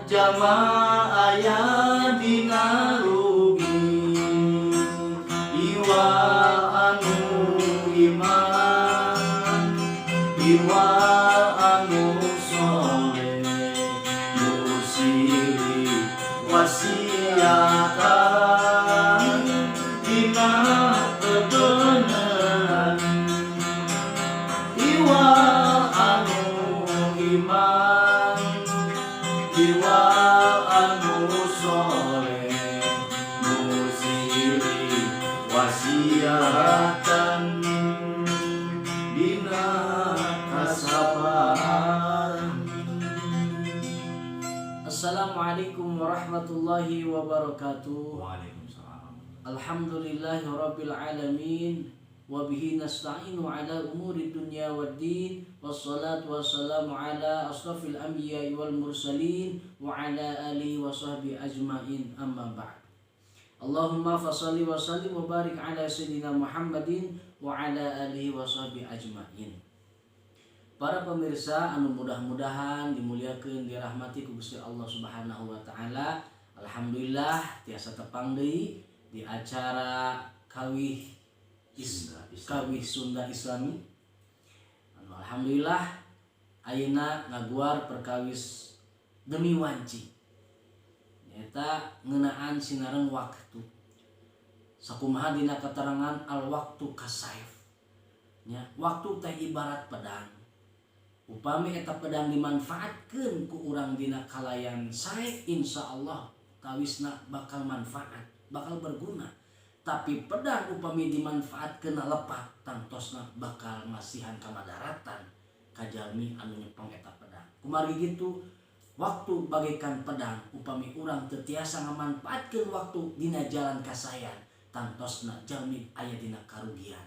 Jalma aya dina rugi, iwal anu iman, iwal anu soleh, nu silih wasiatan dina kebenaran, iwal anu iman, iwal anu soleh, nu silih wasiatan dina kasabaran. Assalamualaikum warahmatullahi wabarakatuh. Waalaikumsalam. Alhamdulillahi rabbil alamin, wa bihi nasta'inu ala umuri dunya waddin, wassalatu wassalamu ala asrafil anbiya'i wal mursalin wa ala alihi wa sahbihi ajmain, amma ba'd. Allahumma fasalli wa sallim wa barik ala sayyidina Muhammadin wa ala alihi wa sahbihi ajmain. Para pemirsa anu mudah-mudahan dimuliakan, dirahmati ku Gusti Allah Subhanahu wa taala. Alhamdulillah tiasa tepang deui di acara Kawih Is Sunda Islami. Kawih Sunda Islami. Anu alhamdulillah ayeuna ngaguar perkawis demi wanci. Nyata ngeunaan sinareng waktu. Sakumaha dina keterangan al waktu kasaif. Nya, waktu teh ibarat pedang. Upami eta pedang dimanfaatkeun ku urang dina kalayan sae, insya Allah kawisna bakal manfaat, bakal berguna. Tapi pedang upami dimanfaatkeun lepat, tangtosna bakal masihan kamadaratan ka jalmi anu nyepeng eta pedang. Kumargi gitu, waktu bagaikan pedang, upami urang teu tiasa ngamanfaatkeun waktu dina jalan kasaean, tangtosna jalmi aya dina karugian.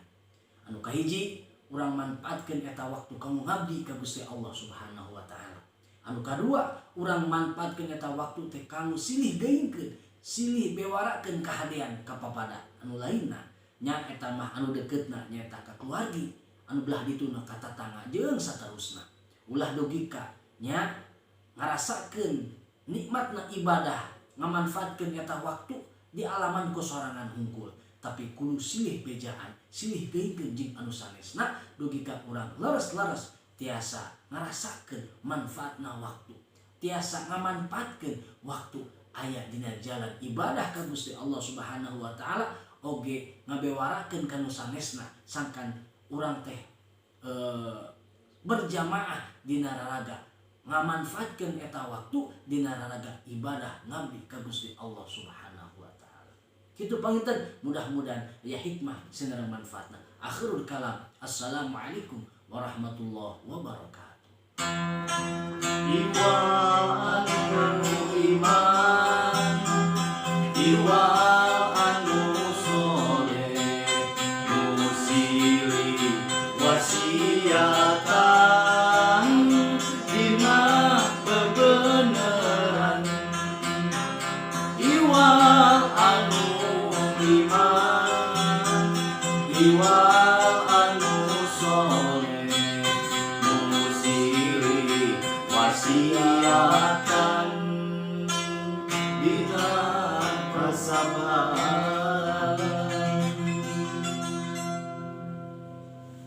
Anu kahiji, urang manfaatkeun eta waktu kanggo ngabdi ka Gusti Allah Subhanahu wa taala. Anu kadua, urang manfaatkeun eta waktu teh kanggo silih geuingkeun, silih bewarakeun kahadean ka papada anu lainna, nya eta mah anu deketna nyaeta ka keluargi, anu belah dituna ka tatangga jeung saterusna. Ulah dugika nya ngarasakeun nikmatna ibadah, ngamanfaatkeun eta waktu di alaman ku sorangan hungkul, tapi kudu silih bejaan, silih geuingkeun jeung anu sanesna dugi ka urang leres-leres tiasa ngarasakeun manfaatna waktu, tiasa ngamanfaatkeun waktu aya dina jalan ibadah ka Gusti Allah Subhanahu wa taala, oge ngabewarakeun ka nu sanesna, sangkan urang teh berjamaah dina raraga ngamanfaatkeun eta waktu dina raraga ibadah ngabdi ka Gusti Allah Subhanahu wa taala. Kitu panginten, mudah-mudahan ya hikmah sinareng manfaatna. Akhirul kalam, assalamualaikum warahmatullahi wabarakatuh. Iwal anu iman, iwal anu soleh, nu silih wasiatan dina bebeneran, iwal anu iman, iwal anu soleh, nu silih wasiatan.